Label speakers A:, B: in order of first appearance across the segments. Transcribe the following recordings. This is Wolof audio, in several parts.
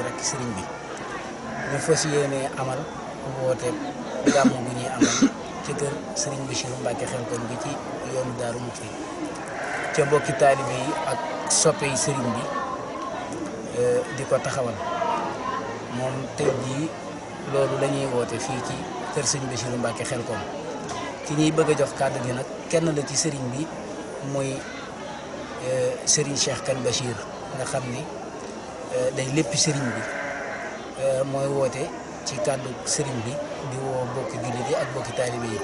A: rek sëriñ bi ñu fas yéene amal woote gàmmu bu ñuy amal ci kër sëriñ Bassirou Mbacke Xelkom gi ci yoonu Daaru Muxti ca bokki taalibe yi ak soppe yi sëriñ bi di ko taxawal moom tey jii loolu lañuy woote fii ci kër sëriñ Bassirou Mbacke Xelkom ki ñuy bëgg a jox kàddu gi nag kenn la ci sëriñ bi muy sëriñ Cheikh Kane Bachir nga xam ni day léppi sëriñ bi mooy woote ci kàddu sëriñ bi di woo bokki jullit yi ak bokki taalibe yi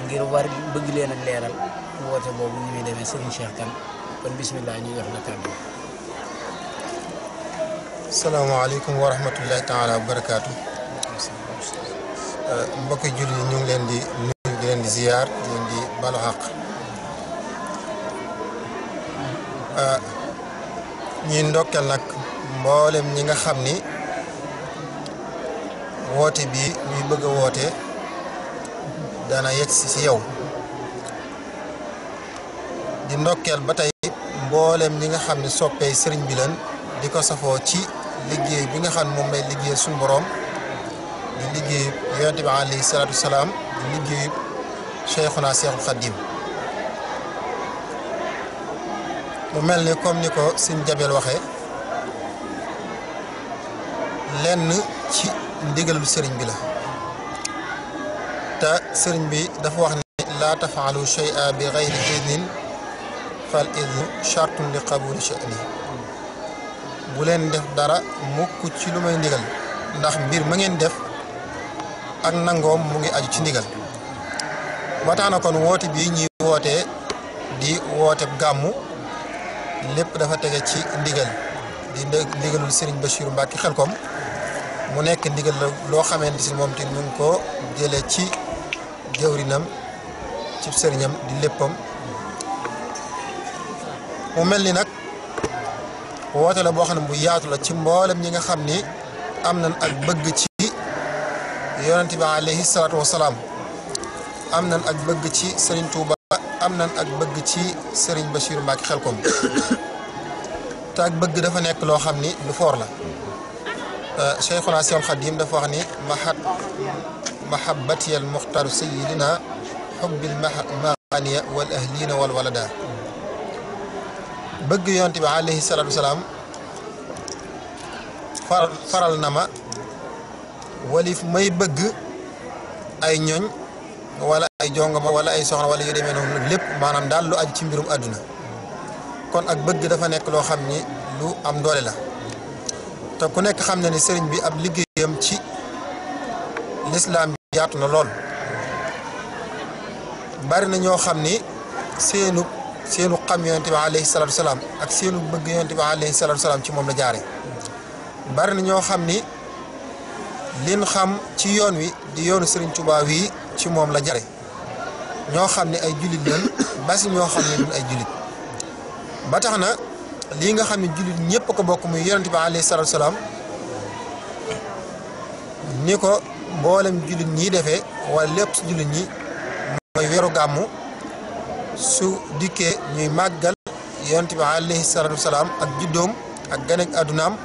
A: ngir war bëgg leen ak leeral woote boobu ni muy demee sëriñ Cheikh Kane kon bismillah ñu jox la kàddu.
B: salaamaaleykum wa rahmatullahi taala wa barakaatu. mbokki jullit yi ñu ngi leen di nuyu di leen di ziyaar di leen di balu xaq ñi ndokkeel nag mboolem ñi nga xam ni woote bi ñuy bëgg a woote dana yegg si yow di ndokkeel ba tey mboolem ñi nga xam ne soppee sëriñ bi leen di ko safoo ci liggéey bi nga xam ne moom lay liggéey suñu boroom di liggéey yonent bi alayhi salaatu wasalaam di liggéey Cheikhuna Cheikhul Khadim mu mel ni comme ni ko sëñ Jabel waxee lenn ci ndigalul sëriñ bi la te sëriñ bi dafa wax ne laa tafaalu shay'a bi gayri idnin fal idnu shartun li qabuli sha'ni bu leen def dara mukk ci lu may ndigal ndax mbir ma ngeen def ak nangoom mu ngi aju ci ndigal ba tax na kon woote bii ñuy wootee di woote gàmmu lépp dafa tege ci ndigal di ndigalul Serigne Bassirou Mbacke Xelkom mu nekk ndigal la loo xamante si moom te ñu ngi ko jëlee ci jëwrinam ci sëriñam di léppam mu mel ni nag woote la boo xam ne bu yaatu la ci mboolem ñi nga xam ni am nañ ak bëgg ci yonent bi alayhi salaatu wasalaam am nañ ak bëgg ci Serigne Touba am nañ ak bëgg ci Serigne Bassirou Mbacke Xelkom te ak bëgg dafa nekk loo xam ni lu foor la Cheikhuna Cheikhul Khadim dafa wax ni mahabbati al muxtaru sayidina xubbil maganiya wal ahlina wal walada bëgg yonent bi alayhi salaatu wasalaam faral na ma walif may bëgg ay ñoñ wala ay jongama wala ay soxna wala yu demee noonu lépp maanaam daal lu aju ci mbirum àdduna kon ak bëgg dafa nekk loo xam ni lu am doole la te ku nekk xam na ni sëriñ bi ab liggéeyam ci lislaam bi yaatu na lool bari na ñoo xam ni seenu xam yonent bi alayhi salaatu wasalaam ak seenu bëgg yonent bi alayhi salaatu wasalaam ci moom la jaare bari na ñoo xam ni liñ xam ci yoon wi di yoonu Serigne Touba wi ci moom la jare ñoo xam ne ay jullit lañ basi ñoo xam ne duñ ay jullit ba tax na lii nga xam ne jullit ñëpp ko bokk muy yonent bi alayhi salaatu wasalaam ni ko mboolem jullit ñi defee wala lépp si jullit ñi mooy weeru gàmmu su dikkee ñuy màggal yonent bi alayhi salaatu wasalaam ak juddoom ak ganek àddunaam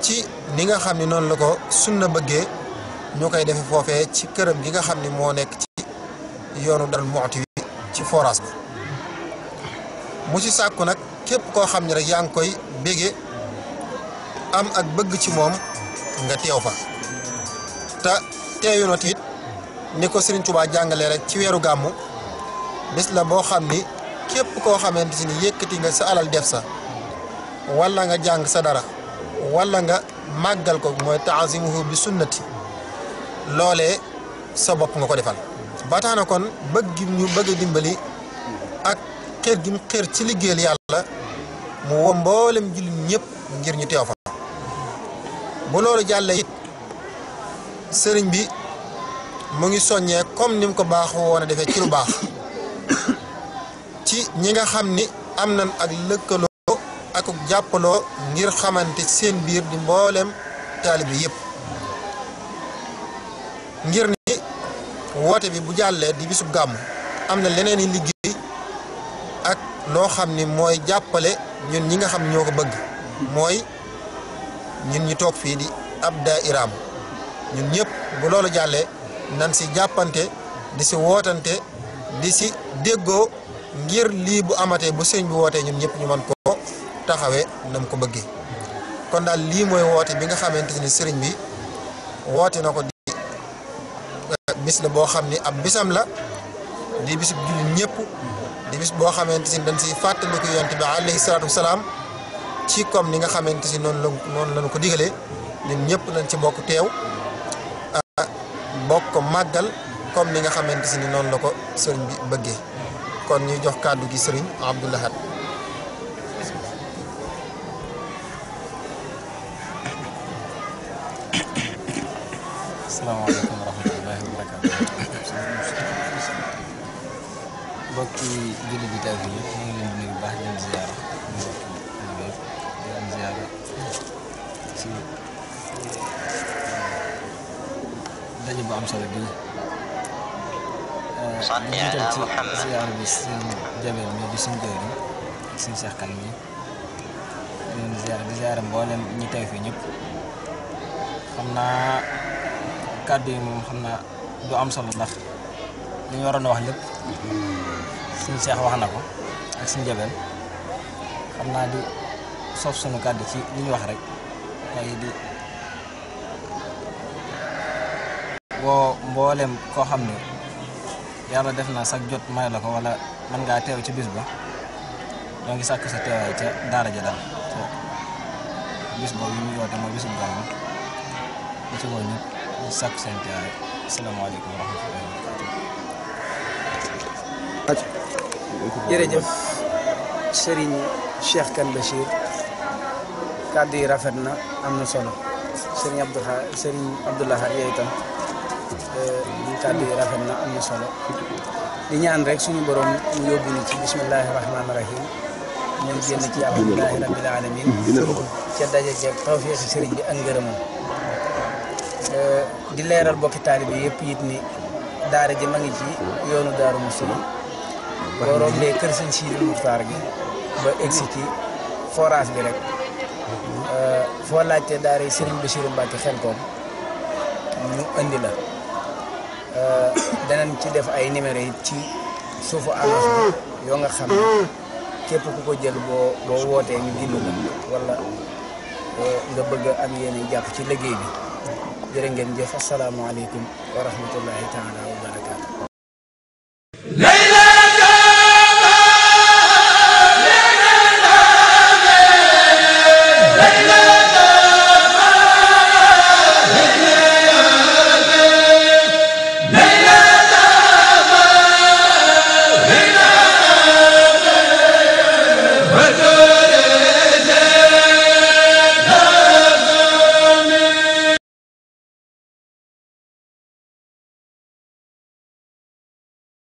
B: ci ni nga xam ne noonu la ko sunna bëggee ñu koy defe foofee ci këram gi nga xam ne moo nekk ci yoonu Darou Mouhty wi ci forage ba mu ci sàkku nag képp koo xam ne rek yaa ngi koy bége am ak bëgg ci moom nga teew fa te teeyu na it ni ko Serigne Touba jàngalee rek ci weeru gàmmu bis la boo xam ni képp koo xamante si ni yëkkati nga sa alal def sa wala nga jàng sa dara wala nga màggal ko mooy taazimuhu bi sunnati loolee sa bopp nga ko defal ba tax na kon bëgg ñu bëgg a dimbali ak xër gi mu xër ci liggéeyal yàlla mu woo mboolem jullit ñëpp ngir ñu teew fa bu loolu jàlle it sëriñ bi mu ngi soññee comme ni mu ko baaxoo woon a defee ci lu baax ci ñi nga xam ni am nañ ak lëkkaloo ak jàppaloo ngir xamante seen biir di mboolem taalibe yëpp ngir ni woote bi bu jàllee di bisub gàmm am na leneen i liggéey ak loo xam ni mooy jàppale ñun ñi nga xam ñoo ko bëgg mooy ñun ñu toog fii di ab daayiraam ñun ñëpp bu loolu jàllee nan si jàppante di si wootante di si déggoo ngir lii bu amatee bu sëñ bi wootee ñun ñëpp ñu mën koo taxawee nam ko bëggee kon daal lii mooy woote bi nga xamante ni sëriñ bi woote na ko di bis la boo xam ni ab bisam la di bisub jullit ñëpp di bis boo xamante ni dañ si fàttaliku yonent bi alayhi salaatu wasalaam ci comme ni nga xamante si noonu lañu ko digalee ñun ñëpp nañ ci bokk teew bokk màggal comme ni nga xamante si ni noonu la ko sëriñ bi bëggee kon ñuy jox kàddu gi sëriñ Abdou Lahad.
C: asalaamaaleykum wa rahmatullahi wa barakaatu. mbokki jullit yi teew fi ñëpp ñu ngi leen di nuyu bu baax di leen ziyaara di leen ziyaara ci daje bu am solo bi di jiital ci ziyaara bi seen jabeel mi di suñ jëwriñ ak suñ Seex Kan mi di leen ziyaara di ziyaara mboolem ñi teew fi ñëpp xam naa kàddu yi moom xam naa du am solo ndax li ñu waroon a wax lépp suñ Seex wax na ko ak suñ jabeel xam naa di soof sunu kàddu ci li ñu wax rek waaye di woo mboolem koo xam ne yàlla def na sax jot may la ko wala mën ngaa teew ci bis ba ñoo ngi sàkk sa teewaay ca daara ja daal ca bis boobu yi ñu woote mooy bisu gàmmu di ci woo ñëpp ñu sàkk seen teewaay asalaamaaleykum wa rahmatullahi wa barakatuh.
A: jërëjëf Serigne Cheikh Kane Bachir kàddu yi rafet na am na solo Serigne Abdou Lahad yooyu itam kàddu yi rafet na am na solo di ñaan rek suñu borom mu yóbbu ni ci bismillahi rahmaani rahim ñu génn ci alhamdulilahi rabbil alamin ca daje jeeg tawfeexi sëriñ bi ak ngërëmam di leeral bokki taalibe yëpp it ni daara ji ma ngi ci yoonu Daaru Muxti boo rombee kër sëñ Sidi Muxtaar gi ba egsi ci forage bi rek foo laajte daara yi Serigne Bassirou Mbacke Xelkom ñu andi la danañ ci def ay numéro yi ci suufu annonce bi yoo nga xam ne képp ku ko jël boo wootee ñu gindi la wala nga bëgg am yéen jàpp ci liggéey bi jërë ngeen jëf asalaamaaleykum wa rahmatullahi taala wa barakaatu.